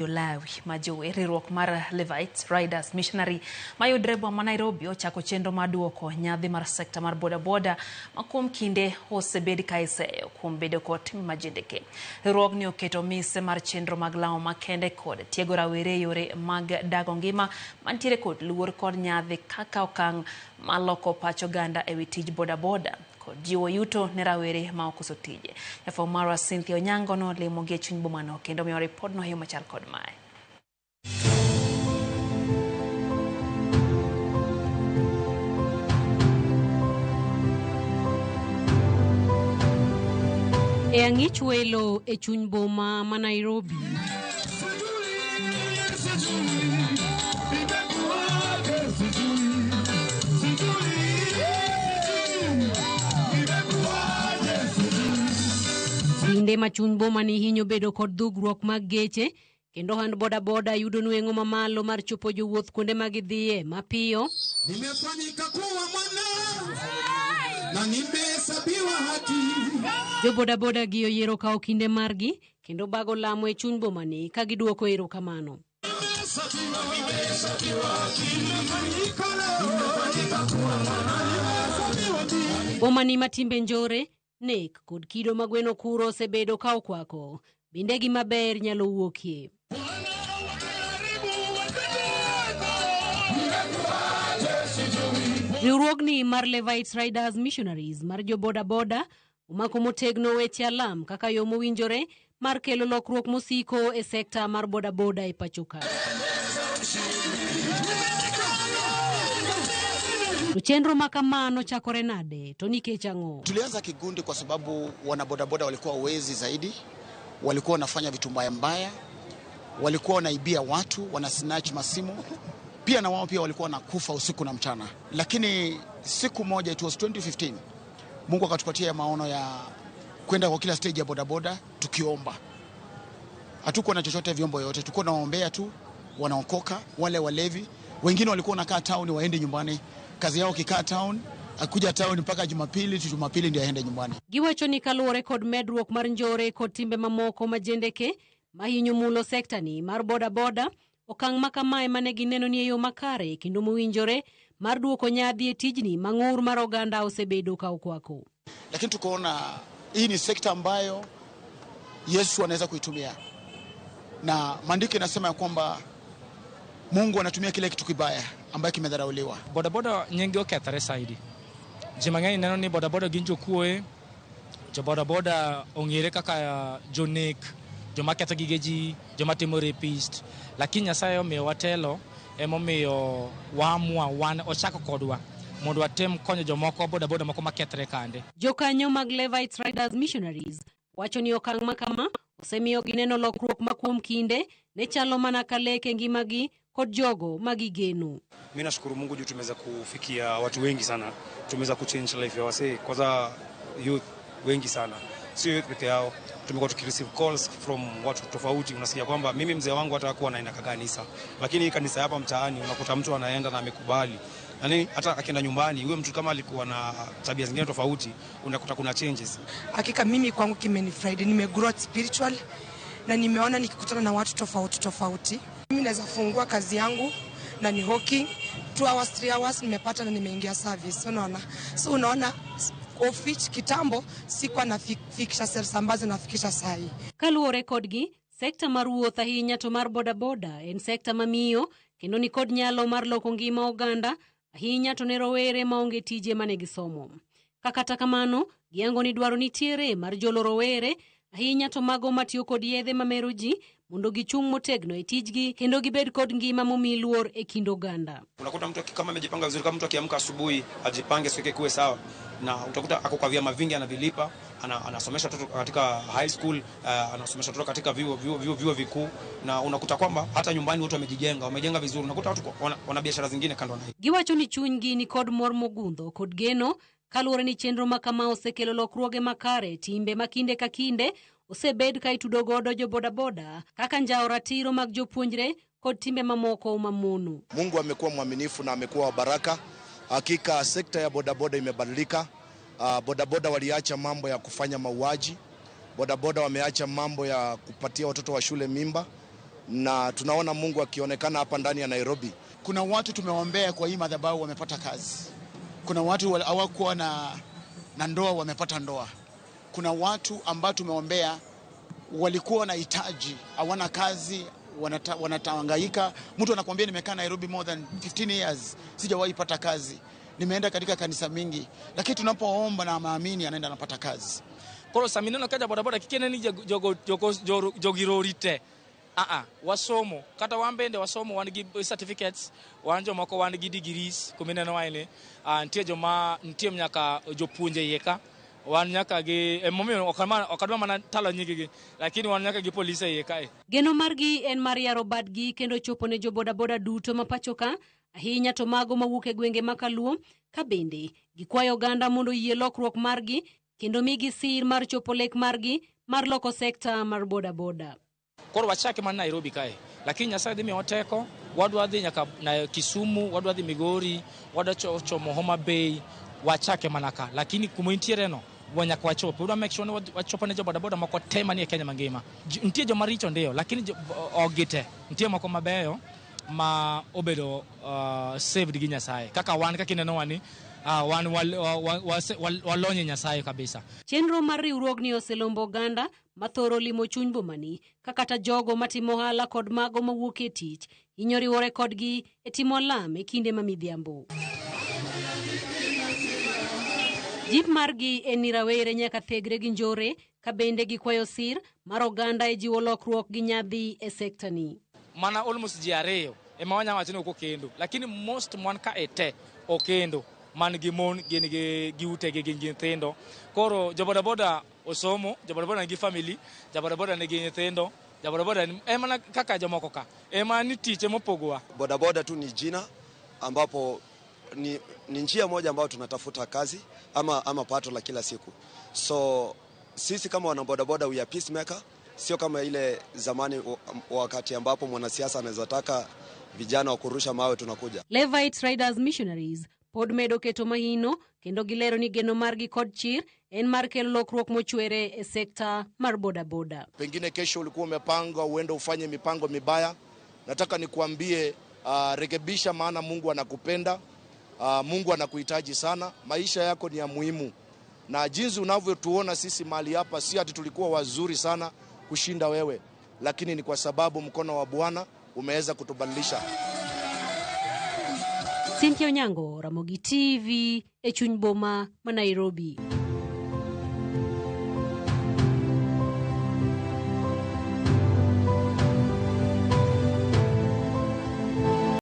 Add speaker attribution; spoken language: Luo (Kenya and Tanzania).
Speaker 1: Jolawi ma jower riwruok mar Levites Riders Missionary mayudre boma ma Nairobi ochako chenro mar duoko nyadhi mar sekta mar bodaboda ma kuom kinde osebed ka iseyo kuom bedo kod timbe majendeke. Riwruogni oketo mise mar chenro mag lamo makende kod tiego rawere e yore mag dago ngima mantiere kod luor kod nyadhi kaka okang' maloko pach oganda ewi tij bodaboda kod jiwo yuto ne rawere ma okoso tije. Jafwambo marwa Cynthia Onyango nolimo gi e chuny bomano kendo miyo ripodno e yo machal kod mae.
Speaker 2: E ang'ich welo e chuny boma ma Nairobi. Kinde ma chuny boma ni hinyo bedo kod dhugruok mag geche kendo ohand bodaboda yudo nweng'o mamalo mar chopo jowuoth kuonde ma gidhiye mapiyo.
Speaker 3: Nimefanyika kuwa mwana na nimehesabiwa haki.
Speaker 2: Jo bodaboda gi oyiero kawo kinde margi kendo bago lamo e chuny boma ni ka giduoko erokamano. Boma ni ma timbe njore, nek kod kido ma gweno kuro osebedo ka okwako. Bende gima ber nyalo wuokie. Riwruogni mar Levites Riders Missionaries mar jo bodaboda omako motegno weche alam kaka yo mowinjore mar kelo lokruok mosiko e sekta mar bodaboda e pacho ka. To chenro ma kamano chakore nade to nikech ang'o?
Speaker 4: Tulianza kigundi kwa sababu wanabodaboda walikuwa wezi zaidi, walikuwa wanafanya vitu mbaya mbaya, walikuwa wanaibia watu, wanasnatch masimu pia, na wao pia walikuwa wanakufa usiku na mchana. Lakini siku moja, it was 2015, Mungu akatupatia maono ya kwenda kwa kila stage ya bodaboda tukiomba. Hatukuwa na chochote, vyombo yote, tulikuwa tunawaombea tu, wanaokoka wale walevi. Wengine walikuwa wanakaa town, waende nyumbani, kazi yao kikaa town, akuja town mpaka Jumapili tu, Jumapili ndio aende nyumbani.
Speaker 2: Giwacho ni kaluwore kod medruok mar njore kod timbe mamoko majendeke mahinyo mulo sekta ni mar bodaboda, okang' ma kamae mane gineno ni e yo makare kendo mowinjore mar duoko nyadhi e tijni ma ng'ur mar oganda osebedo ka okwako.
Speaker 4: Lakini tukaona hii ni sekta ambayo Yesu anaweza kuitumia, na maandiko inasema ya kwamba Mungu anatumia kile kitu kibaya ambayo kimedharauliwa.
Speaker 5: Bodaboda nyingi okethore saidi. Ji mang'eny neno ni bodaboda gin jokuoe, jo bodaboda ong'ere kaka jonek, joma ketho gige ji, joma timo rapist. Lakini Nyasaye omiyowa telo, emomiyo waamua wan ochako kodwa mondo watem konyo jomoko bodaboda moko makethre kande.
Speaker 2: Jokanyo mag Levites Riders Missionaries wacho ni okang' ma kama osemiyo gineno lokruok ma kuom kinde ne chalo mana ka lek e ngimagi kod jogo ma gigeno.
Speaker 6: Mimi nashukuru Mungu juu tumeweza kufikia watu wengi sana, tumeweza kuchange life ya wasee, kwanza youth wengi sana, sio youth peke yao. Tumekuwa tukireceive calls from watu tofauti, unasikia kwamba mimi mzee wangu hata hakuwa anaenda kanisa, lakini hii kanisa hapa mtaani unakuta mtu anaenda na amekubali. Yaani hata akienda nyumbani huyo mtu kama alikuwa na tabia zingine tofauti, unakuta kuna changes.
Speaker 7: Hakika mimi kwangu kimenifurahi, nimegrow spiritual na nimeona nikikutana na watu tofauti tofauti. Mimi naweza fungua kazi yangu na ni hawking 2 hours 3 hours nimepata na nimeingia service, unaona. So unaona office kitambo sikuwa nafikisha sales ambazo nafikisha saa hii.
Speaker 2: Kaluwore kodgi, sekta mar wuoth ahinya to mar bodaboda en sekta mamiyo kendo ni kod nyalo mar loko ngima oganda ahinya to ne rowere maonge tije mane gisomo. Ka kata kamano, giyango ni dwaro nitiere mar jolo rowere ahinya to mago matiyo kod yedhe mamero ji mondo gichung' motegno e tijgi kendo gibed kod ngima momi luor e kind oganda.
Speaker 6: Unakuta mtu kama amejipanga vizuri, kama mtu akiamka asubuhi ajipange siku yake kuwe sawa, na utakuta ako kwa vyama vingi anavilipa, anasomesha watoto katika high school, anasomesha watoto katika vyuo vikuu, na unakuta kwamba hata nyumbani watu wamejijenga, wamejenga vizuri, unakuta watu wana biashara zingine kando na hii.
Speaker 2: Giwacho ni chunygi ni kod mor mogundho kod geno kaluwore ni chenro ma kama osekelo lokruoge makare, timbe ma kinde ka kinde osebed ka itudo godo jo bodaboda kaka njawo ratiro mag jopuonjre kod timbe mamoko mamono.
Speaker 8: Mungu amekuwa mwaminifu na amekuwa wa baraka. Hakika sekta ya bodaboda imebadilika. Bodaboda waliacha mambo ya kufanya mauaji, bodaboda wameacha mambo ya kupatia watoto wa shule mimba, na tunaona Mungu akionekana hapa ndani ya Nairobi.
Speaker 4: Kuna watu tumewaombea kwa hii madhabahu wamepata kazi. Kuna watu hawakuwa na ndoa wamepata ndoa. Kuna watu ambao tumeombea walikuwa na hitaji, hawana kazi, wanatahangaika. Mtu anakuambia nimekaa Nairobi more than 15 years, sijawahi pata kazi. Nimeenda katika kanisa mingi, lakini tunapoomba na maamini anaenda anapata kazi.
Speaker 5: Koro sama ineno ka ja bodaboda kik ine ni jogi rori te. Aa, wasomo kata wan bende wasomo, wan gi certificates, wan jomoko wan gi degrees kumineno waini. Nitie joma nitie nyaka jopuonje iye ka, wan nyaka gi emomiyo ok adwa mana talo nying gi, lakini wan nyaka gi polise iye kae.
Speaker 2: Geno margi en mar yaro badgi kendo chopo ne jobodaboda duto ma pacho ka, ahinya to mago mawuok e gwenge ma Kaluo, ka bende gikwayo oganda mondo oyie lokruok margi kendo migi sir mar chopo lek margi mar loko sekta mar bodaboda.
Speaker 5: Koro wachake mana Nairobi kae, lakini Nyasaye dhi miyowa teko, wadwa dhi nyaka na Kisumu, wadwa dhi Migori, wadwa chomo Homa Bay, wachake mana ka, lakini kuma intiere no nyaka wachope. Wadwa make sure ni wachopo ne jobodaboda moko te manie Kenya mangima. Nitie joma richo ndio, lakini ok gite. Nitie moko mabeyo ma obedo saved gi Nyasaye. Kaka wan kaka inenowa ni wan walonye Nyasaye kabisa.
Speaker 2: Chenro mar riwruogni oselombo oganda mathoro limo chuny bomani, ka kata jogo matimo ohala kod mago mawuok e tich hinyo riwore kodgi e timo lam e kinde ma midhiambo. Jip margi en ni rawere nyaka thegre gi njore, ka bende gikwayo sir mar oganda e jiwo lokruok gi nyadhi e sekta ni.
Speaker 5: Mana almost ji ariyo ema wanyalo wacho ni ok okendo, lakini most mon ka e te okendo, man gi mon, gin gi utegi, gin gi nyithindo. Koro jobodaboda osomo, jobodaboda nigi family, jobodaboda nigi nyithindo, jobodaboda en mana kaka jomoko ka, ema ni tich emopogowa.
Speaker 9: Bodaboda tu ni jina ambapo ni njia moja ambayo tunatafuta kazi ama pato la kila siku. So sisi kama wanabodaboda we are peacemaker, sio kama ile zamani wakati ambapo mwanasiasa anaweza taka vijana wa kurusha mawe tunakuja.
Speaker 2: Levite Riders Missionaries pod medo keto mahino kendo gilero ni geno margi kod chir en mar kelo lokruok mochwere e sekta mar bodaboda.
Speaker 8: Pengine kesho ulikuwa umepanga uende ufanye mipango mibaya, nataka nikuambie, rekebisha, maana Mungu anakupenda. Mungu anakuhitaji sana. Maisha yako ni ya muhimu, na jinsi unavyotuona sisi mahali hapa, si ati tulikuwa wazuri sana kushinda wewe, lakini ni kwa sababu mkono wa Bwana umeweza kutubadilisha.
Speaker 2: Cynthia Onyango, Ramogi TV, e chuny boma ma Nairobi.